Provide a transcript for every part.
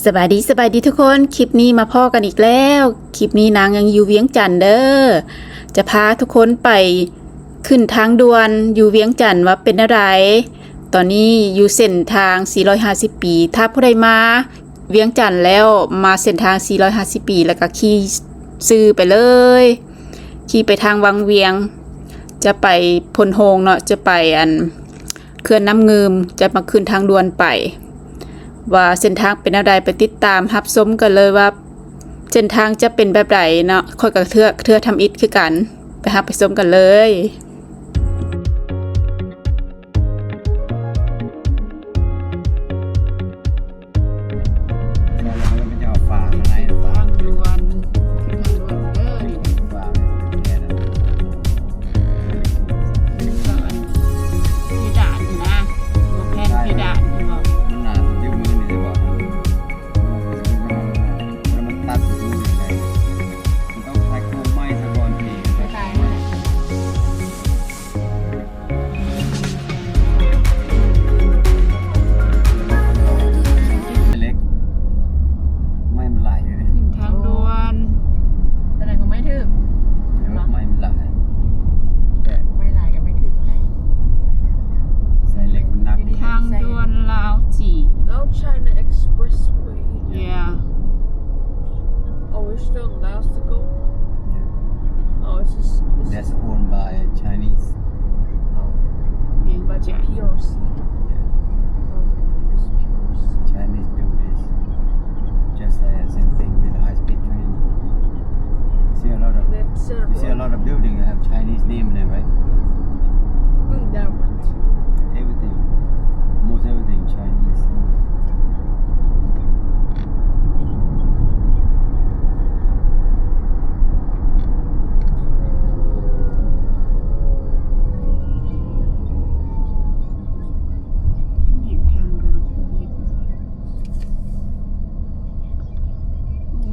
ສະບາຍດີ ສະບາຍດີທຸກຄົນ, ຄລິບນີ້ມາພໍ້ກັນອີກແລ້ວ. ຄລິບນີ້ນາງຍັງຢູ່ວຽງຈັນເດີ. ຈະພາທຸກຄົນໄປຂຶ້ນທາງດ່ວນຢູ່ວຽງຈັນວ່າເປັນແນວໃດ. ຕອນນີ້ຢູ່ເສັ້ນທາງສີ່ຮ້ອຍຫ້າສິບປີ. ຖ້າຜູ້ໃດມາວຽງຈັນແລ້ວ ມາເສັ້ນທາງສີ່ຮ້ອຍຫ້າສິບປີ ແລ້ວກໍຂີ່ຊື່ໄປເລີຍ, ຂີ່ໄປທາງວັງວຽງ, ຈະໄປໂພນໂຮງເນາະ, ຈະໄປອັນ ເຂື່ອນນ້ຳງື່ມ, ຈະມາຂຶ້ນທາງດ່ວນໄປ ວ່າເສັ້ນທາງເປັນແນວໃດ. ໄປຕິດຕາມຮັບຊົມກັນເລີຍວ່າເສັ້ນທາງຈະເປັນແບບໃດເນາະ. ຂ້ອຍກໍເທື່ອ ເທື່ອທຳອິດຄືກັນ. ໄປຮັບໄປຊົມກັນເລີຍ. ເຂົາເຈົ້າຝາກມາໃນ ທາງດ່ວນ ຂຶ້ນທາງດ່ວນເດີນີ້. ເພດານນີ້ນະ ບໍ່ແຜ່ນເພດານນີ້ບໍ່? ມັນໜ້າຊິຢູ່ມືນີ້ຊິບໍ່? ມັນຕັດຢູ່ນີ້ໄດ້. ມັນຕ້ອງໃຊ້ໂຄງໄມ້ຊະກ່ອນ. ເຫຼັກ ໄມ້ມັນຫຼາຍຢູ່ເດ້. ຂຶ້ນທາງດ່ວນ ຕອນນັ້ນກໍໄມ້ຖືກ ເອີ ໄມ້ມັນຫຼາຍ ແບບໄມ້ຫຼາຍກໍໄມ້ຖືກ. ໃສ່ເຫຼັກມັນໜັກ. ທາງດ່ວນລາວຈີນ South China Expressway. Yeah. Oh, we're still in Laos to go? Yeah. Oh, it's just, it's That's owned by Chinese. Oh. ແມ່ນບໍ່? P R C. Yeah. Oh, it's P R C. Chinese built this. Just like the same thing with the high speed train. See a lot of, you see a lot of building have Chinese name in it, right? Mm, that one too. Everything, almost everything Chinese. ໂອ້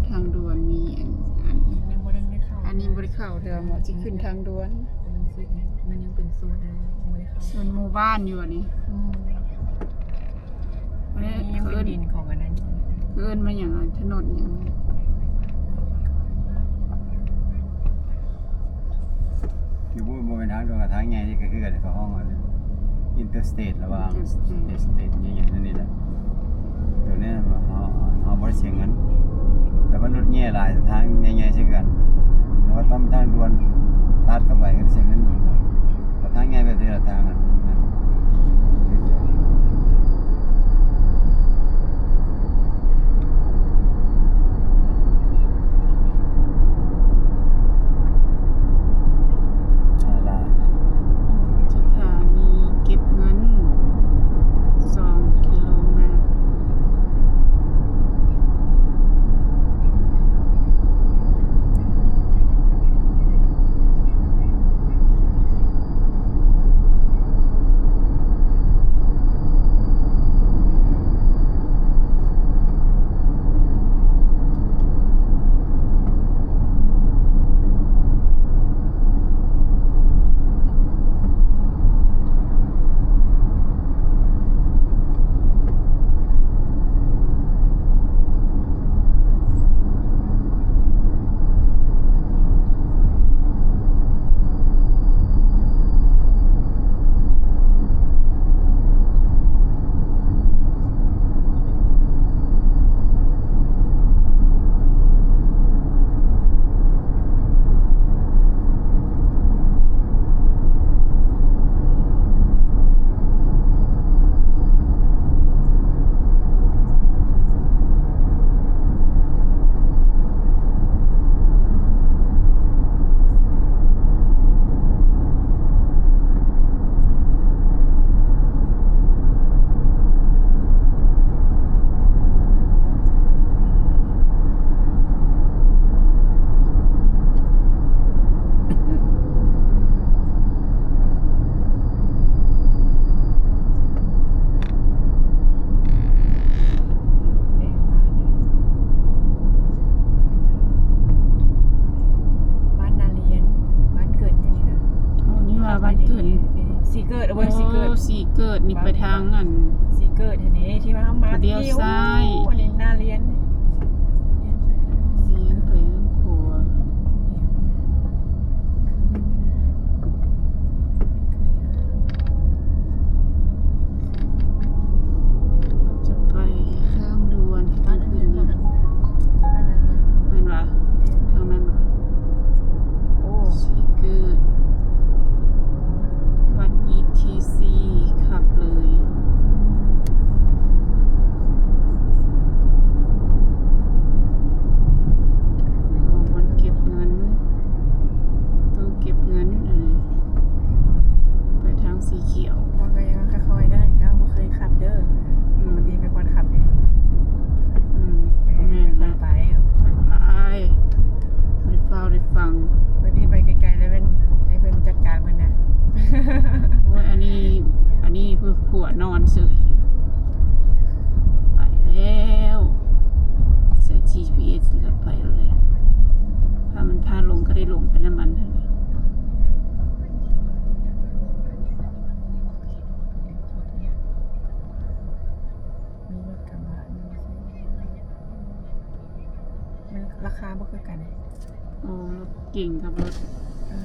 ທາງດ່ວນມີອັນ ອັນ ຍັງບໍ່ໄດ້ເຂົ້າ ອັນນີ້ບໍ່ໄດ້ເຂົ້າເທື່ອ ໝໍຊິຂຶ້ນທາງດ່ວນ. ມັນຍັງເປັນໂຊນ ຍັງບໍ່ໄດ້ເຂົ້າ ໂຊນໝູ່ບ້ານຢູ່ອັນນີ້. ອືມ ອັນນີ້ຍັງເປັນດິນຂອງອັນນັ້ນ ເອີ້ນມາຫຍັງ ຖະໜົນຫຍັງ? ຢູ່ບໍ່ ບໍ່ແມ່ນທາງດ່ວນ ທາງໃຫຍ່ນີ້ກໍຄືກັນ ເຂົາຮ້ອງວ່າ interstate ລະຫວ່າງ interstate ໃຫຍ່ໆ ນັ້ນນີ້ແຫຼະ. ໂຕນີ້ເຮົາ ເຮົາບໍ່ໄດ້ເສຍເງິນ ແຕ່ວ່າລົດແຍ່ຫຼາຍ ທາງໃຫຍ່ໆ ຄືກັນ ແຕ່ວ່າຕ້ອງມີທາງດ່ວນຕັດເຂົ້າໄປ ກໍເສຍເງິນ. ທາງໃຫຍ່ແບບເທລະທາງ ສະຖານີເກັບເງິນ ສອງກິໂລແມັດ. ບ້ານນາລຽນ ບ້ານເກີດຫຍັງນີ້ນະ? ອໍ ນີ້ວ່າບ້ານເກີດ ສີເກີດ ເອີ ໂອ້ ສີເກີດ ສີເກີດນີ້ໄປທາງອັນ ສີເກີດຫັ້ນເດ້ ທີ່ວ່າເຮົາມາ ລຽວຊ້າຍ ອັນນີ້ ລາຄາບໍ່ຄືກັນເດ້. ໂອ້ ລົດເກັ່ງກັບລົດ ເອີ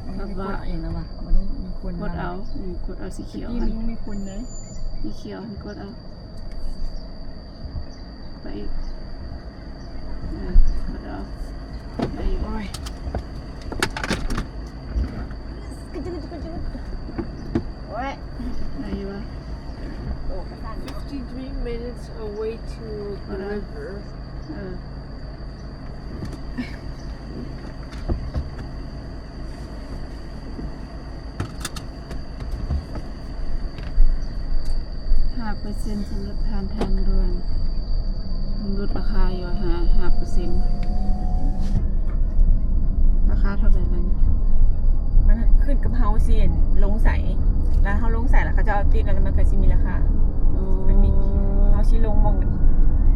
ອັນນີ້ໄດ້ກົດເອົາເອງແລ້ວວະ ບໍ່ໄດ້ມີຄົນ ກົດເອົາ ອືມ ກົດເອົາສີຂຽວ ຕະກີ້ນີ້ມີຄົນເດ້ ສີຂຽວຫັ້ນກົດເອົາ ໄປອີກ ເອີ ກົດເອົາ ໄປອີກ ໂອ້ຍ ໂອ້ຍ ໄດ້ຢູ່ວະ ໂອ້ ກະສັ່ນເນາະ fifty-three minutes away to the river. ເອີ ຫ້າເປີເຊັນສຳລັບຜ່ານທາງດ່ວນ ມັນຫຼຸດລາຄາຢູ່ຫ້າ ຫ້າເປີເຊັນ ລາຄາເທົ່າໃດລະນີ້? ມັນຂຶ້ນກັບເຮົາຊິລົງໃສ ລະເຮົາລົງໃສລະເຂົາເຈົ້າຕິດ ລະມັນກະຊິມີລາຄາ. ໂອ້ ມັນມີ ເຮົາຊິລົງໝ່ອງ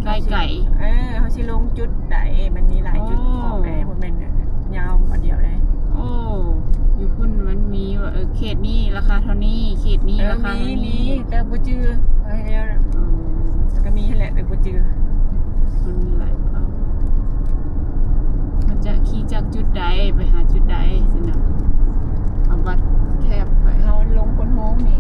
ໃກ້ໆ ເອີ ເຮົາຊິລົງຈຸດໃດ ມັນມີຫຼາຍຈຸດ ໂອ້ ຂອງໃດ ບໍ່ແມ່ນຍາວອັນດຽວໃດ. ໂອ້ ຢູ່ພຸ້ນມັນມີວ່າ ເອີ ເຂດນີ້ລາຄາເທົ່ານີ້ ເຂດນີ້ ເອີ ລາຄາເທົ່ານີ້ ມີ ມີ ແຕ່ບໍ່ຈື່ ເອີ ແລ້ວນະ ອໍ ກະມີຫັ້ນແຫຼະ ແຕ່ບໍ່ຈື່ ມັນມີຫຼາຍເຜົ່າ ເຮົາຈະຂີ່ຈາກຈຸດໃດໄປຫາຈຸດໃດຊີ້ນະ ເອົາບັດແຄບໄປ ເຮົາລົງໂພນໂຮງນີ້.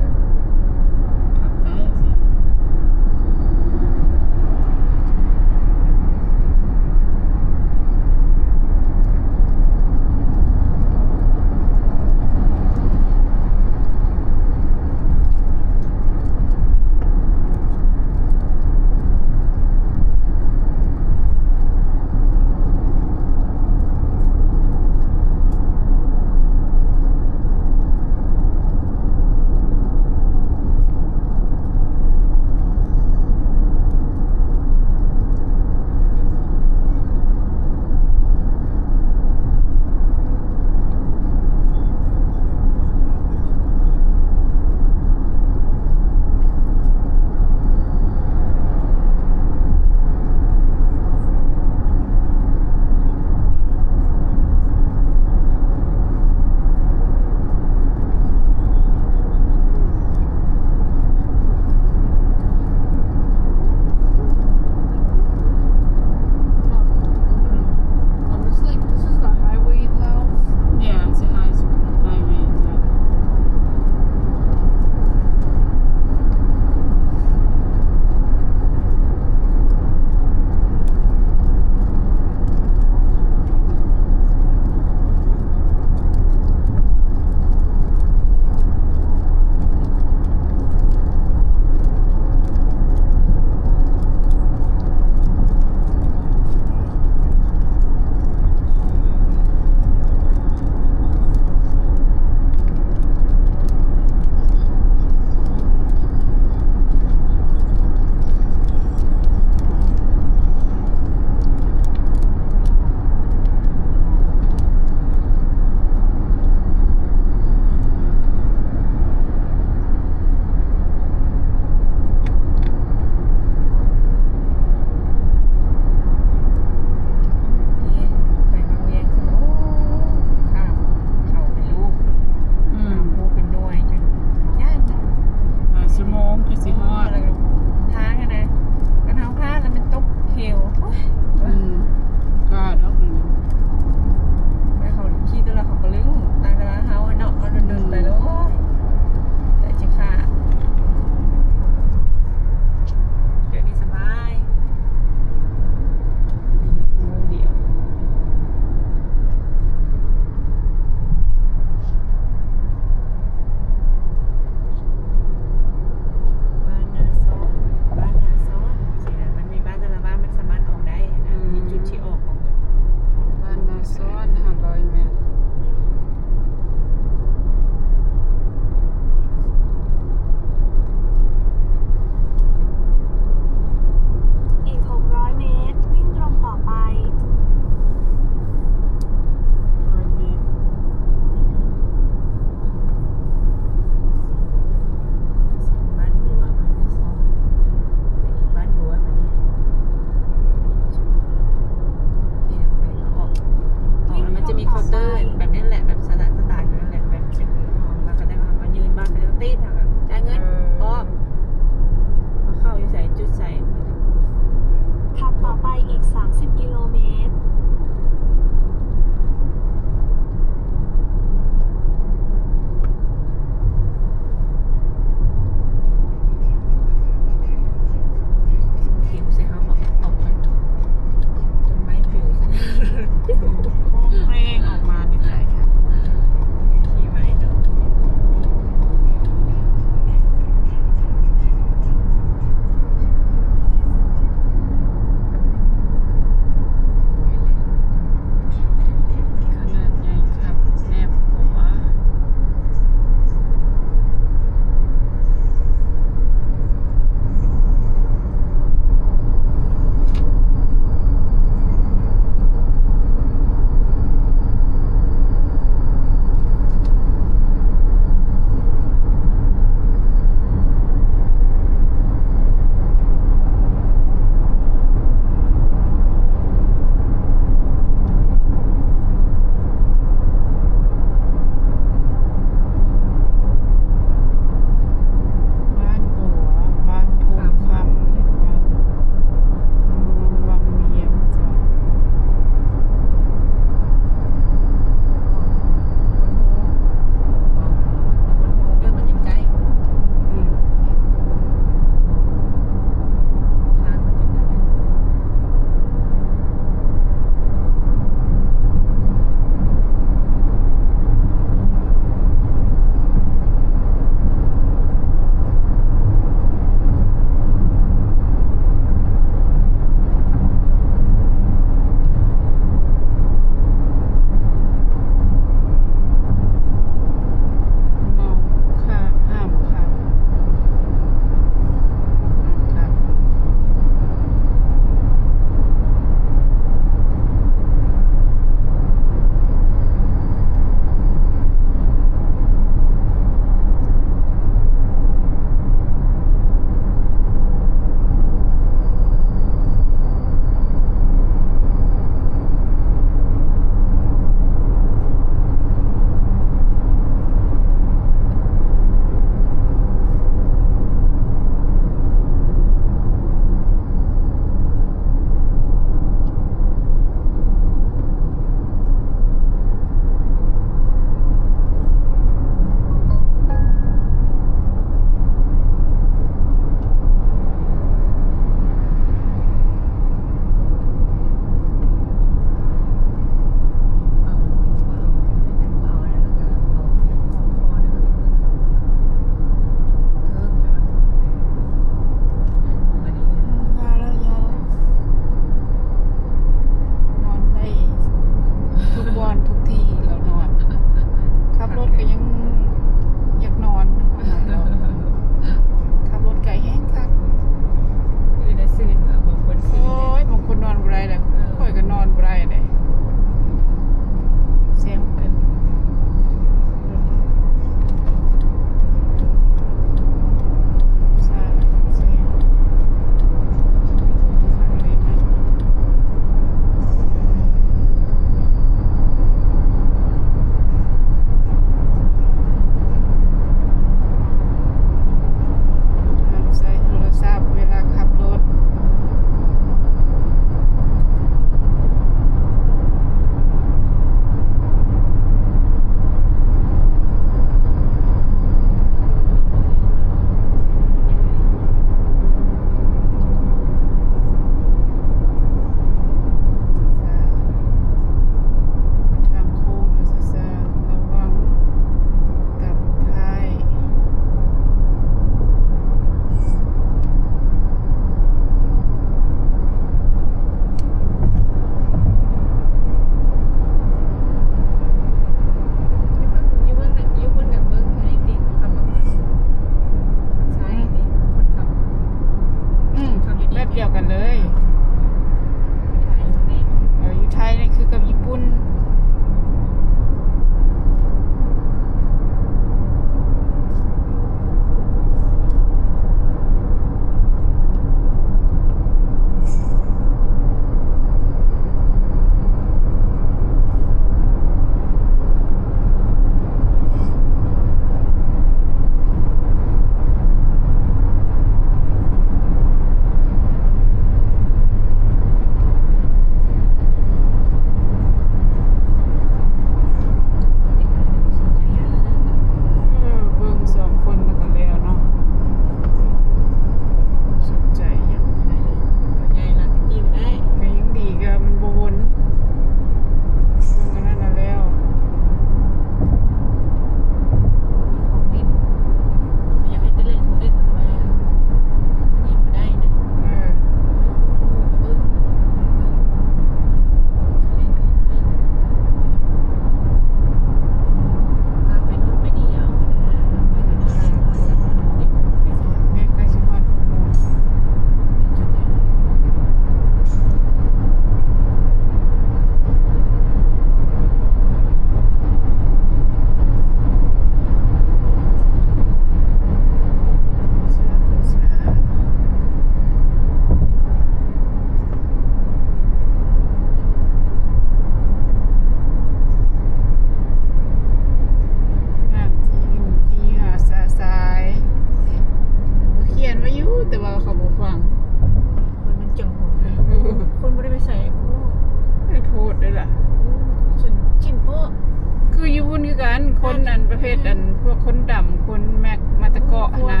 ຄົນອັນປະເພດອັນພວກຄົນດຳ ຄົນແມັກມາແຕ່ເກາະຫັ້ນນະ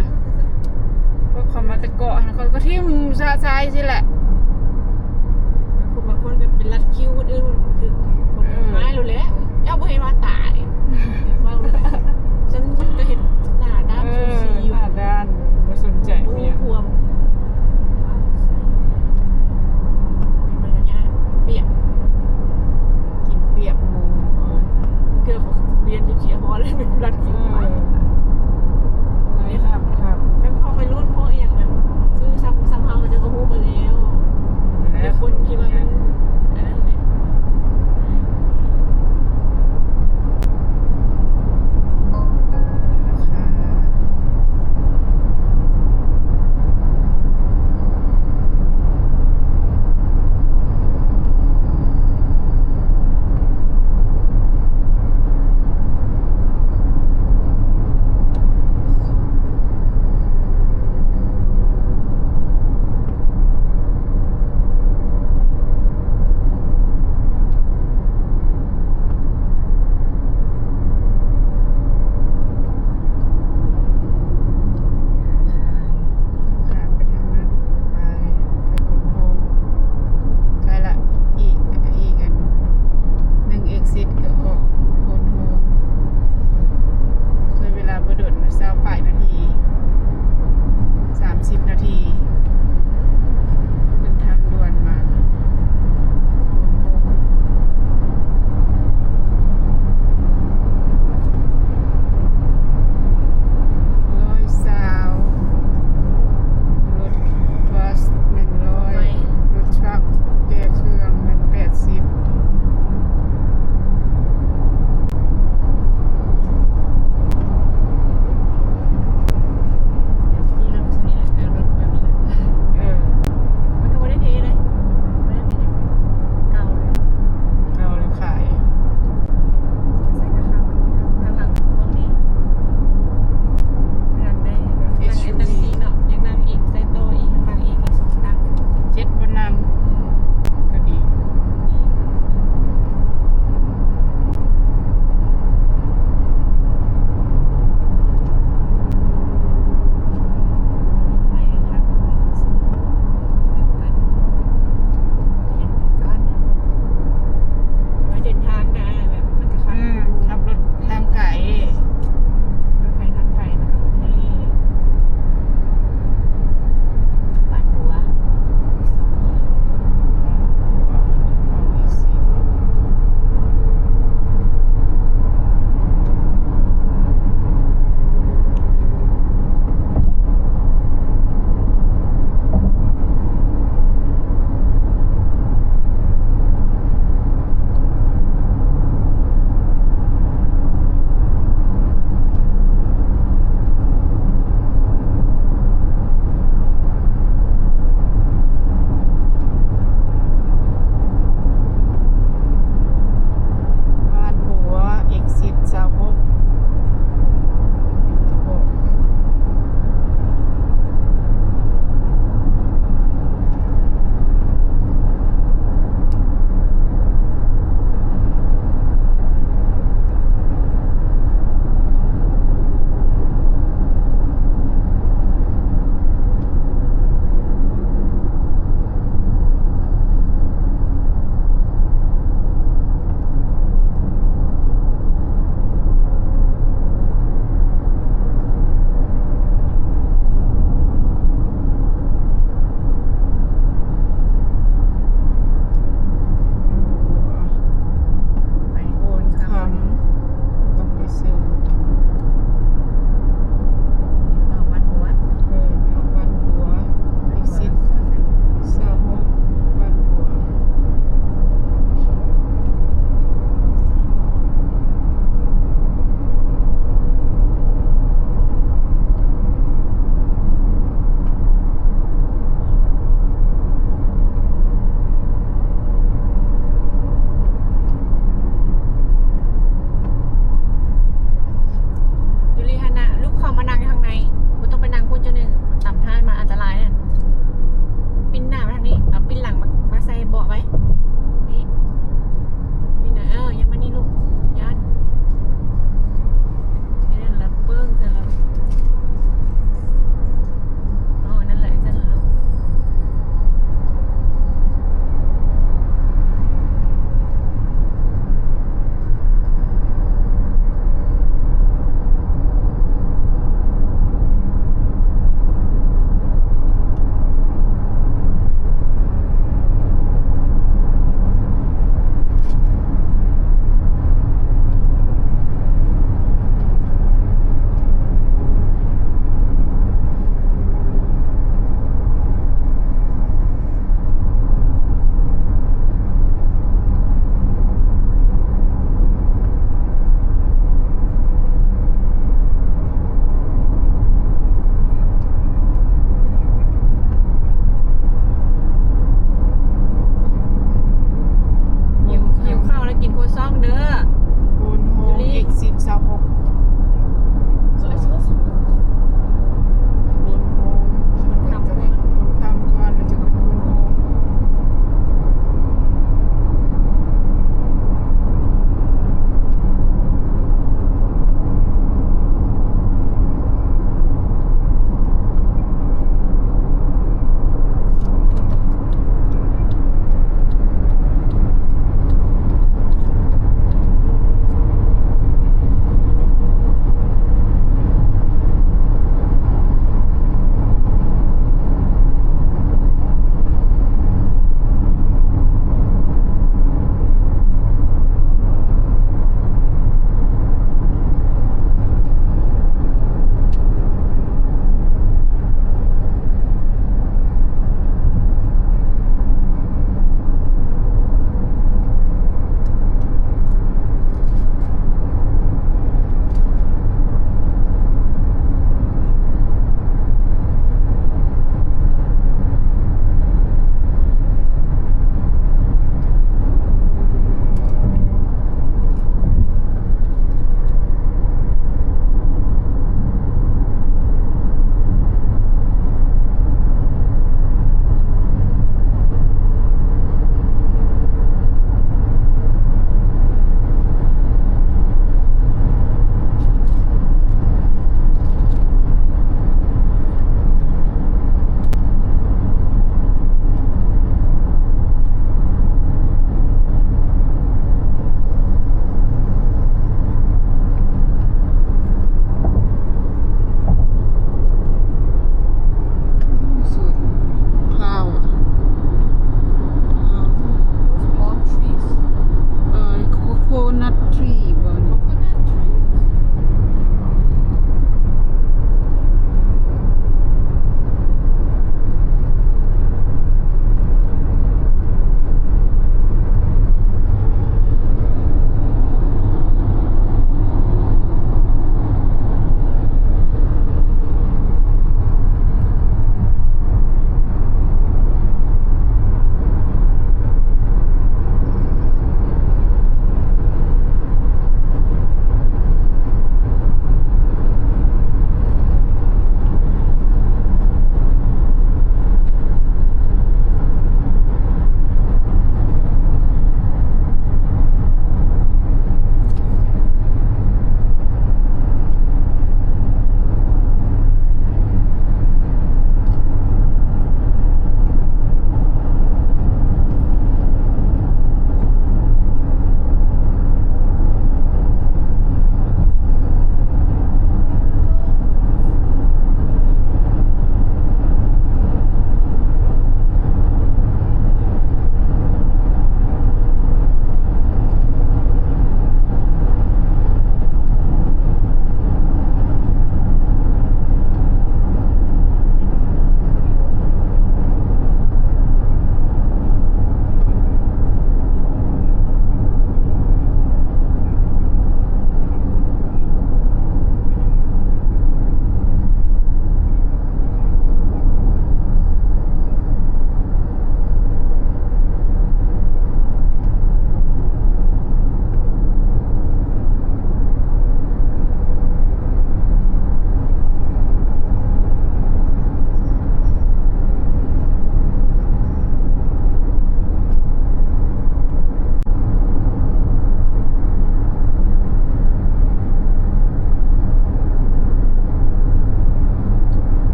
ພວກເຂົາມາແຕ່ເກາະຫັ້ນ ເຂົາກໍຖິ້ມຊະຊາຍຊີ້ແຫຼະ. ບາງຄົນ ບາງຄົນກໍເປັນລັດຄິວຄົນອື່ນ ຄືຄົນ ເອີ ຮ້າຍໂລດແຫຼະ ເຈົ້າບໍ່ເຫັນວ່າຕາຍ ເວົ້າໂລດ ຊັ້ນ ຊັ້ນກໍເຮັດໜ້າດ້ານ ເອີ ສູສີຢູ່ ໜ້າດ້ານ ບໍ່ສົນໃຈເມຍ ຄວາມ ເວົ້າໃສ່ ມີມາລະຍາດ ປຽກ ກິນປຽກໝູ່ ເທື່ອເຂົາລຽນຢູ່ເຈຍຮອນ ລັດຄິວໄປ ເອີ ຄັບ ຄັບ ຄັນພວກໄວລຸ້ນ ພວກອີ່ຫຍັງແບບ ຄືຊຳ ຊຳເຮົາກໍຈະຮູ້ໄປແລ້ວ ແລ້ວ ແຕ່ຄົນທີ່ວ່າມັນ ອັນນັ້ນແຫຼະ.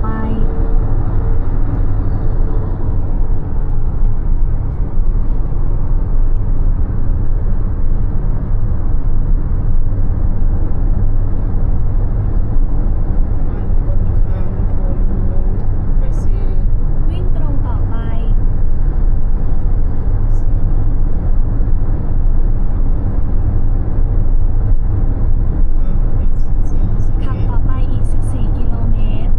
ໄປ. ບ້ານໂພນຄຳ ໂພນໂຮງ ໄປຊື່ ວິ່ງຕົງຕໍ່ໄປ. ຂັບຕໍ່ໄປອີກສິບສີ່ກິໂລແມັດ.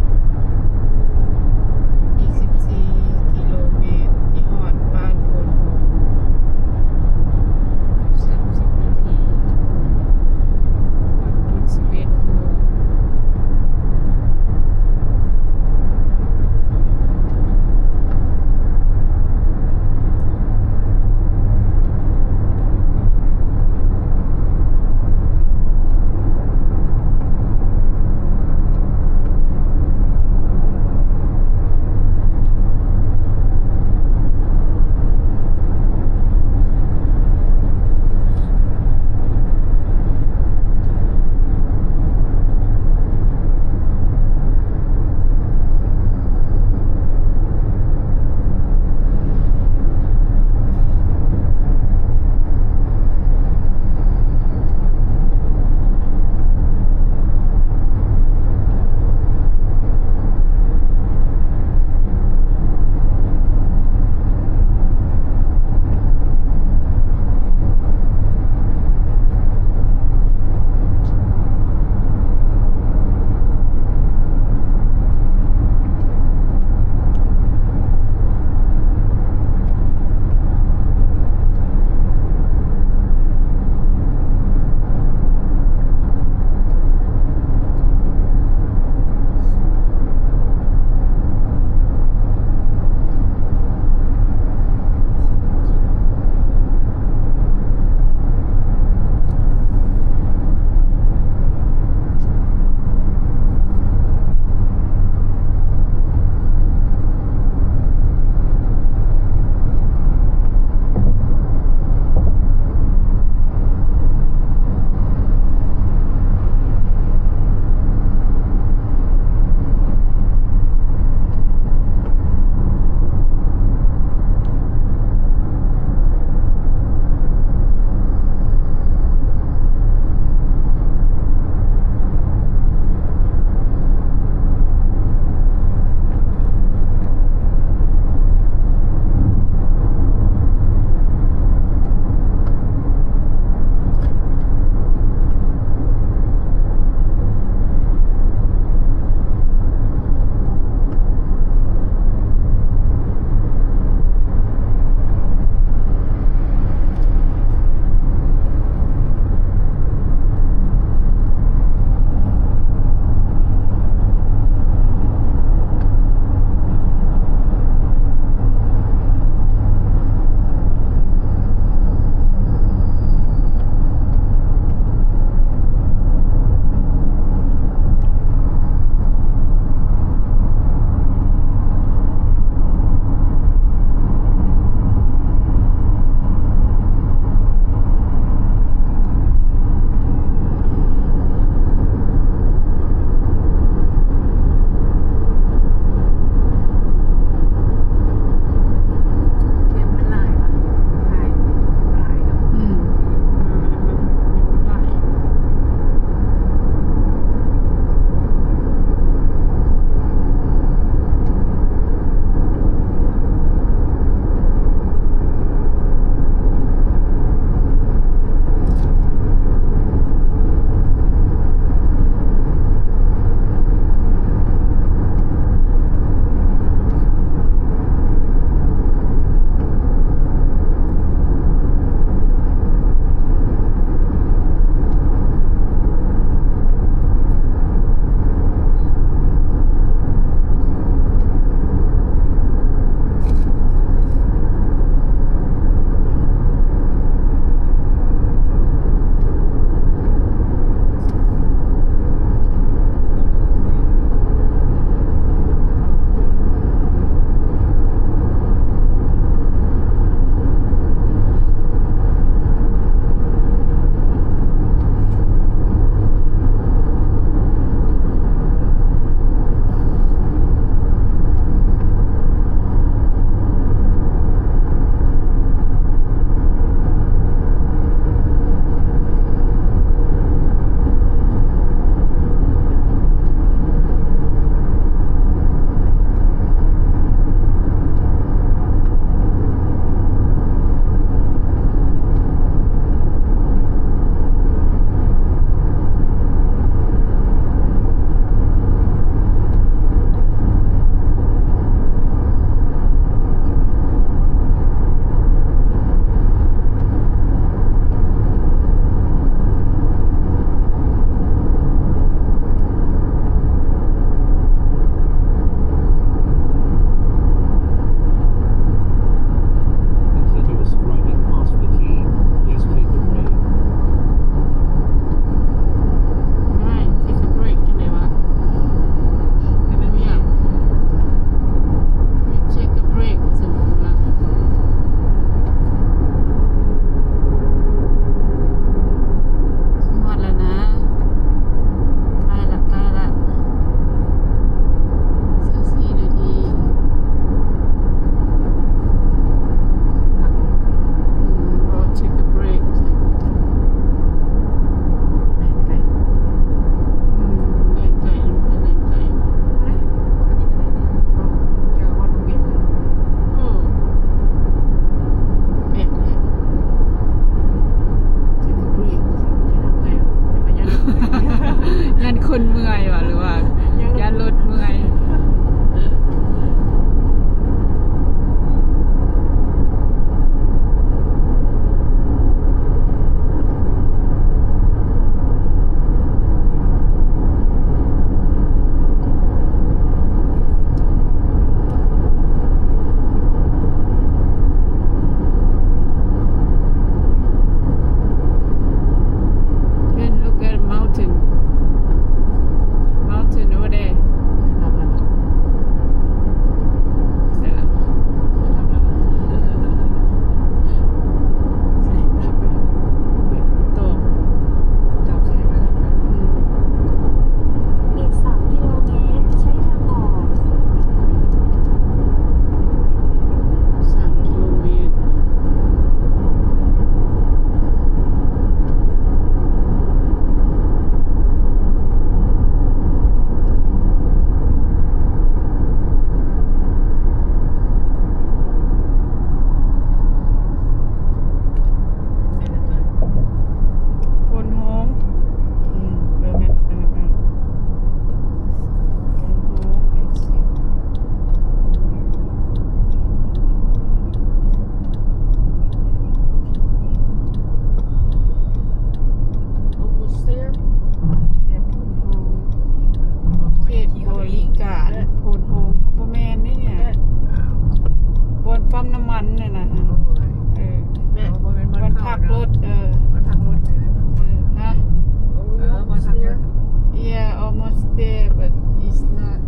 Yeah, but it's not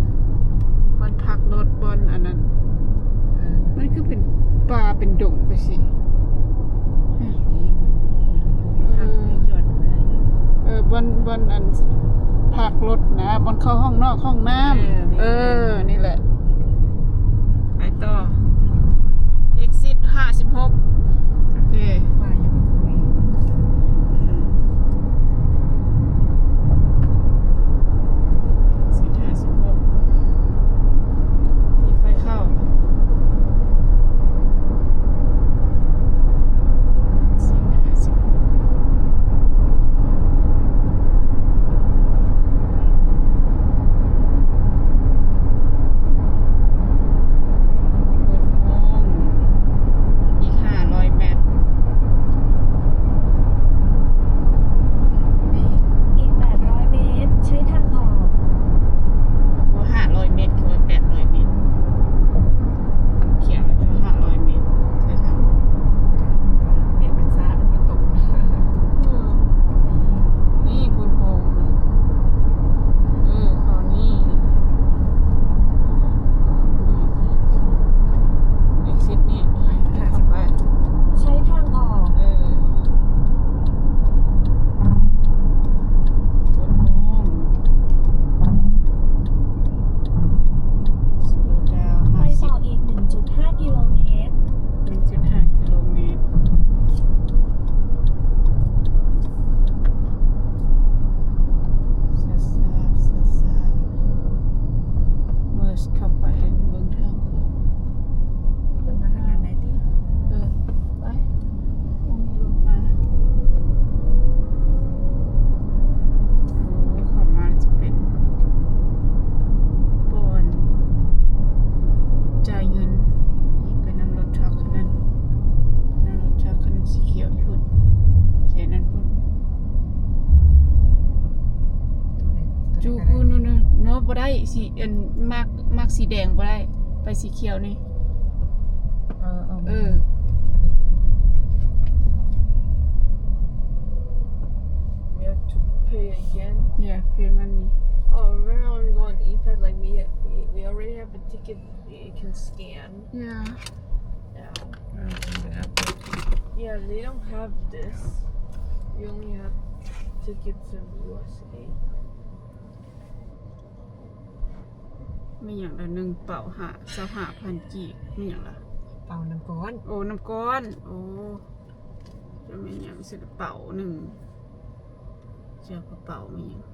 ບ່ອນພັກລົດ ບ່ອນອັນນັ້ນ ເອີ ມັນຄືເປັນປ່າເປັນດົງໄປຊີ້ ນີ້ມັນມີ ເອີ ພັກມີຈອດໄປ ເອີ ບ່ອນ ບ່ອນອັນພັກລົດນະ ບ່ອນເຂົ້າຫ້ອງນອກຫ້ອງນ້ຳ ເອີ ເອີ ນີ້ແຫຼະ ໄປຕໍ່ exit ຫ້າສິບຫົກ ໂອເຄ ສິບຫ້າສິບຫົກ ມີໄຟເຂົ້າ ສິບຫ້າສິບຫົກ ໂອ້ໂຫ ອີກຫ້າຮ້ອຍແມັດ ອີກແປດຮ້ອຍເມດ ໃຊ້ທາງອອກ ໂອ້ ຫ້າຮ້ອຍເມດ ຄືວ່າແປດຮ້ອຍເມດ ຂຽນໄວ້ວ່າຫ້າຮ້ອຍເມດ ໃຊ້ທາງອອກ ເມັດມັນຊາດ ມັນຕົກ ເອີ ນີ້ພຸ້ນໂຮງ ເອີ ເຂົ້ານີ້ exit ນີ້ ເຂົ້າໄປ ໃຊ້ທາງອອກ ເອີ ພຸ້ນໂຮງ slow down ໄປຕໍ່ອີກໜຶ່ງຈຸດຫ້າກິໂລເມດ ໜຶ່ງຈຸດຫ້າກິໂລເມດ ຊ້າໆ ຊ້າໆ merge ເຂົ້າໄປ ເບິ່ງທາງອອກ ລົງມາທາງນັ້ນໄດ້ຕິ ເອີ ໄປ ບໍ່ມີລົດມາ ໂອ້ ເຂົ້າມາຈະເປັນບ່ອນຈ່າຍເງິນ ໄປນຳລົດທຣັກຄັນນັ້ນ ນຳລົດທຣັກຄັນສີຂຽວຢູ່ພຸ້ນ ແຄ່ນັ້ນພຸ້ນ ຈູຄື ໂນ ໂນ ໂນ ບໍ່ໄດ້ ສີ ອັນ ມາກ ມາກສີແດງບໍ່ໄດ້ ໄປສີຂຽວນີ້ ເອີ ເອີ We have to pay again? Yeah, pay money. Oh, remember when we go on e-pad, like, we, we, we already have a ticket you can scan? Yeah. Now. Yeah, they don't have this. We only have tickets in the U S A. ແມ່ນຫຍັງລະ ໜຶ່ງເປົາ ຫ້າ ຊາວຫ້າພັນກີບ ແມ່ນຫຍັງລະ ເປົານ້ຳກ້ອນ ໂອ້ ນ້ຳກ້ອນ ໂອ້ ຈະແມ່ນຫຍັງຊິລະ ເປົາໜຶ່ງ ເຈົ້າກະເປົາແມ່ນຫຍັງ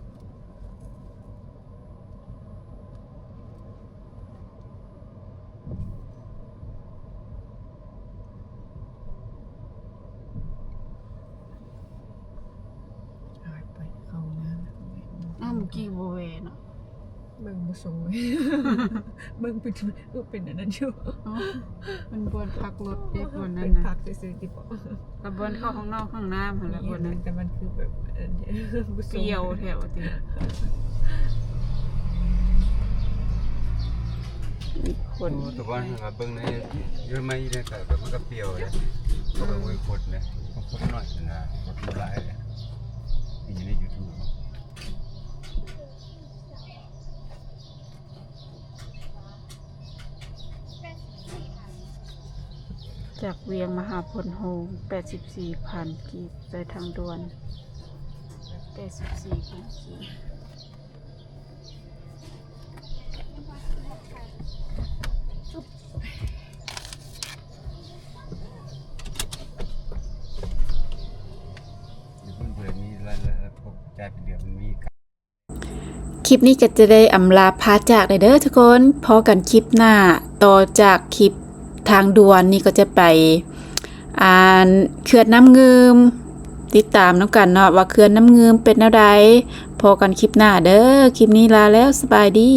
ໄປເຂົ້າຫ້ອງນ້ຳ ອ້າວ ມື້ກີ້ບໍ່ແວ່ເນາະ ເບິ່ງບໍ່ຊົງເລີຍ ເບິ່ງເປັນ ເປັນອັນນັ້ນຢູ່ ອໍ ເປັນບ່ອນພັກລົດເດ້ ບ່ອນນັ້ນນະ ເປັນພັກຊື່ໆຕິເບາະ ກັບບ່ອນເຂົ້າຫ້ອງນອກຫ້ອງນ້ຳຫັ້ນລະ ບ່ອນນັ້ນ ແຕ່ມັນຄືແບບ ອັນ ບໍ່ຊົງ ປ່ຽວແທ້ວ່າຕິ ຄົນ ໂອ້ ແຕ່ວ່າເບິ່ງໃນ ຢູ່ໃນ ໃນກະ ມັນກະປ່ຽວເດ້ ເຂົາກະບໍ່ໄດ້ຄົດເດ້ ຄົດໜ້ອຍນະ ຄົດບໍ່ຫຼາຍເດ້ ຢູ່ໃນ YouTube ຈາກວຽງມາຫາໂພນໂຮງ ແປດສິບສີ່ພັນກີບ ໃຊ້ທາງດ່ວນ ແປດສິບສີ່ພັນກີບ. ຄລິບນີ້ກະຈະໄດ້ອຳລາພາຈາກແລ້ວເດີທຸກຄົນ ພໍ້ກັນຄລິບໜ້າ ຕໍ່ຈາກຄລິບທາງດ່ວນນີ້ກະຈະໄປ ອ່າ ເຂື່ອນນ້ຳງື່ມ ຕິດຕາມນຳກັນເນາະວ່າເຂື່ອນນ້ຳງື່ມເປັນແນວໃດ ພໍ້ກັນຄລິບໜ້າເດີ ຄລິບນີ້ລາແລ້ວ ສະບາຍດີ.